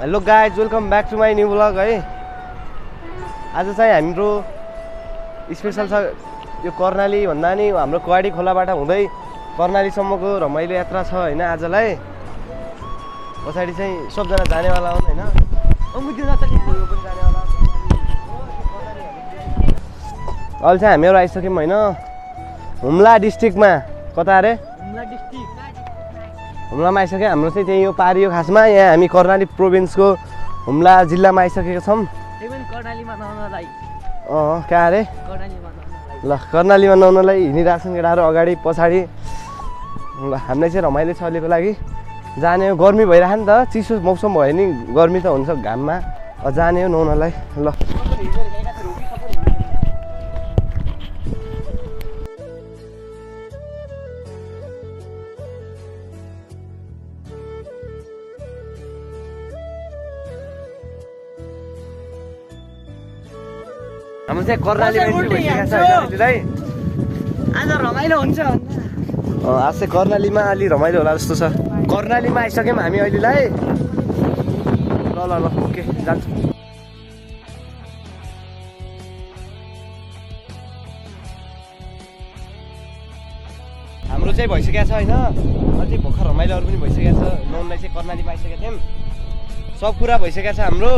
Hello guys, welcome back to my new blog है। आज चाहिँ हाम्रो स्पेसल छ यो कर्णाली भन्दा नि हाम्रो कुवाडी खोलाबाट हुँदै कर्णालीसम्मको रमाइलो यात्रा छ होइन। आजलाई पछाडि चाहिँ सबजना जानेवाला हुन् होइन। अहिले चाहिँ हामीहरू आइसक्यौँ होइन हुम्ला डिस्ट्रिक्टमा। कता अरे हुम्लामा आइसक्यो। हाम्रो चाहिँ त्यही यो पारी हो खासमा। यहाँ हामी कर्णाली प्रोभिन्सको हुम्ला जिल्लामा आइसकेका छौँ। कहाँ अरे ल कर्णालीमा नुहाउनलाई हिँडिरहेको छन् केटाहरू अगाडि पछाडि। ल हामीलाई चाहिँ रमाइलो छ अहिलेको लागि। जाने हो, गर्मी भइरहेको नि त, चिसो मौसम भयो नि गर्मी त हुन्छ घाममा। जाने हो नुहाउनलाई। ल हाम्रो चाहिँ कर्णालीमा इन्ट्री भइसकेको छ होइन। आज रमाइलो हुन्छ। आज चाहिँ कर्णालीमा अलि रमाइलो होला जस्तो छ। कर्णालीमा आइसक्यौँ हामी अहिलेलाई। ल ल ल ओके जान्छौँ। हाम्रो चाहिँ भइसकेको छ होइन। अझै भर्खर रमाइलोहरू पनि भइसकेको छ। नुहाउनलाई चाहिँ कर्णालीमा आइसकेका थियौँ। सब कुरा भइसकेको छ हाम्रो।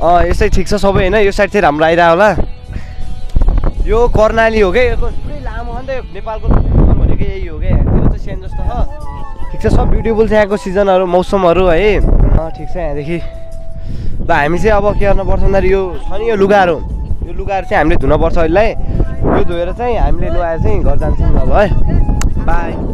यसै ठिक छ सबै होइन। यो साइड चाहिँ राम्रो आइरह होला। यो कर्णाली हो क्या, यो पुरै लामो हो नि त। नेपालको भनेको यही हो क्या। यहाँतिर चाहिँ सेम जस्तो छ। ठिक छ, सब ब्युटिफुल छ यहाँको सिजनहरू मौसमहरू है। ठिक छ यहाँदेखि। ल हामी चाहिँ अब के गर्नुपर्छ भन्दाखेरि यो छ नि यो लुगाहरू चाहिँ हामीले धुनुपर्छ अहिले। यो धोएर चाहिँ हामीले नुहाएर चाहिँ घर जान्छौँ अब है। बाई।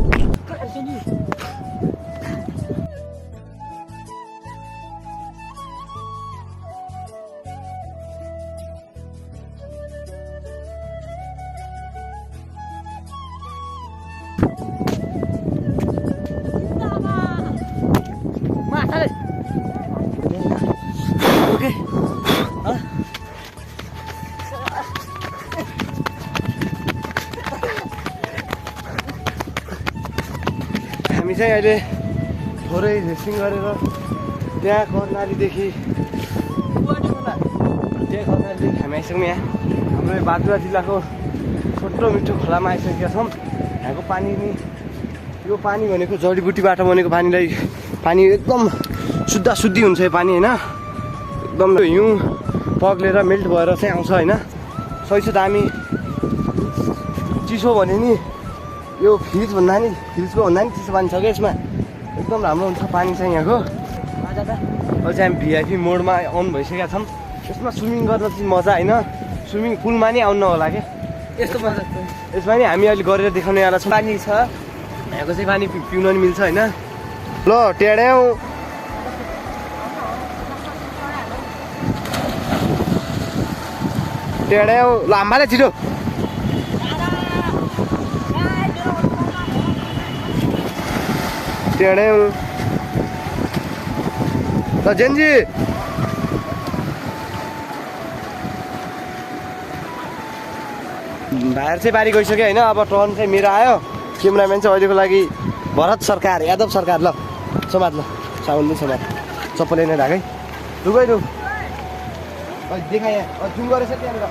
हामी चाहिँ अहिले थोरै रेसिङ गरेर त्यहाँ कर्णालीदेखि हामी आइसक्यौँ। यहाँ हाम्रो बाजुरा जिल्लाको छोटो मिठो खोलामा आइसकेका छौँ। यहाँको पानी नि यो पानी भनेको जडीबुटीबाट बनेको पानी एकदम शुद्ध हुन्छ यो पानी होइन। एकदम हिउँ पग्लेर मेल्ट भएर चाहिँ आउँछ होइन। सही छ दामी। चिसो भने नि यो फ्रिजको भन्दा नि चिसो पानी छ क्या यसमा। एकदम राम्रो हुन्छ पानी चाहिँ यहाँको। अहिले चाहिँ हामी भिआइपी मोडमा आउनु भइसकेका छौँ। यसमा स्विमिङ गर्न चाहिँ मजा होइन। स्विमिङ पुलमा नि आउनु होला क्या यस्तो मजा। यसमा नि हामी अहिले गरेर देखाउनेवाला छौँ। पानी छ यहाँको चाहिँ, पानी पिउन नि मिल्छ होइन। ल टेड्याउ ल हाम्बाले छिटो। टेड्याउ ल जेन्जी। भाइहरू चाहिँ बारी गइसक्यो होइन। अब टर्न चाहिँ मेरो आयो। क्यामेराम्यान चाहिँ अहिलेको लागि भरत सरकार, यादव सरकार। ल समाज, ल साउन्ड समाज, चप्पल नै ढाकै लुगै लु देखा। यहाँ जुम गरेछ त्यहाँनिर।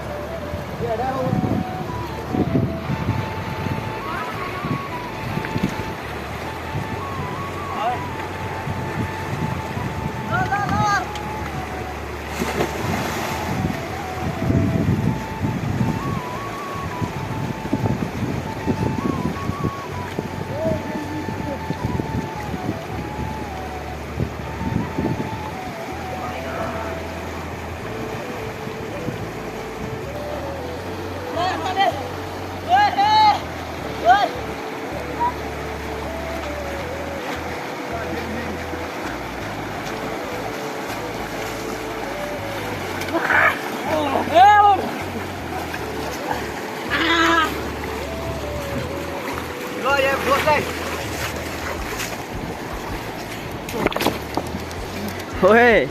ओए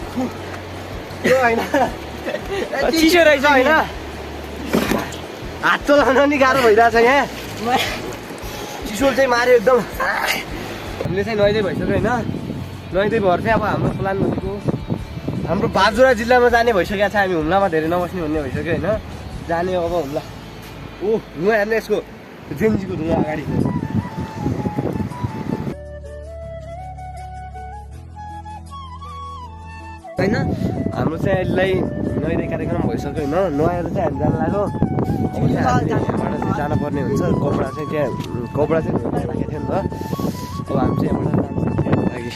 यो हैन चिसो रहेछ हैन। हात चलाउन नि गाह्रो भइरहेछ यहाँ। चिसो चाहिँ मार्यो एकदम। हामीले चाहिँ नुहाइदै भइसक्यो हैन। नुहाइँदै भएर चाहिँ अब हाम्रो प्लान भनेको हाम्रो बाजुरा जिल्लामा जाने भइसकेको छ। हामी हुम्लामा धेरै नबस्ने भन्ने भइसक्यो होइन। जाने अब हुम्ला। ओ नुहाइ हेर्ने यसको जेन्जीको धुवा अगाडि होइन हाम्रो चाहिँ अहिले नुहाइने कार्यक्रम भइसक्यो होइन। नुहाएर चाहिँ हामी जानु लाग्यो। अब चाहिँ हामी यहाँबाट चाहिँ जानुपर्ने हुन्छ। कपडा चाहिँ त्यहाँ कपडा चाहिँ धोएर राखेको थियो नि त। अब हामी चाहिँ यहाँबाट जानुपर्छ लागि।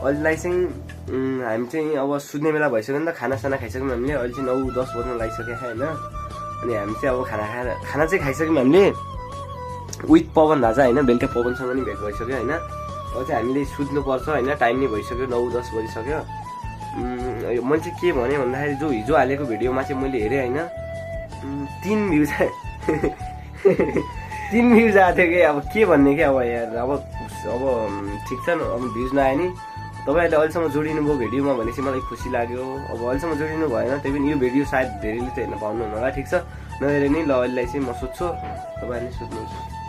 अहिलेलाई चाहिँ हामी चाहिँ अब सुत्ने बेला भइसक्यो नि त। खानासाना खाइसक्यौँ हामीले। अहिले चाहिँ 9-10 बज्न लागिसक्यो होइन। अनि हामी चाहिँ अब खाना चाहिँ खाइसक्यौँ हामीले विथ पवन राजा होइन। बेलुका पवनसँग नि भेट भइसक्यो होइन। अब चाहिँ हामीले सुत्नुपर्छ होइन। टाइम नै भइसक्यो 9-10 बजिसक्यो। मैले चाहिँ के भने भन्दाखेरि जो हिजो हालेको भिडियोमा चाहिँ मैले हेरेँ होइन 3 भ्युज 3 भ्युज आएको थियो कि। अब के भन्ने कि अब यार अब ठिक छ अब भ्युज नआयो नि। तपाईँहरूले अहिलेसम्म जोडिनु भयो भिडियोमा भनेपछि मलाई खुसी लाग्यो। अब अहिलेसम्म जोडिनु भएन त्यही पनि यो भिडियो सायद धेरैले त हेर्न पाउनु होला। ठिक छ नहेरे नि ल। अहिलेलाई चाहिँ म सुत्छु, तपाईँहरूले सुत्नुहुन्छ।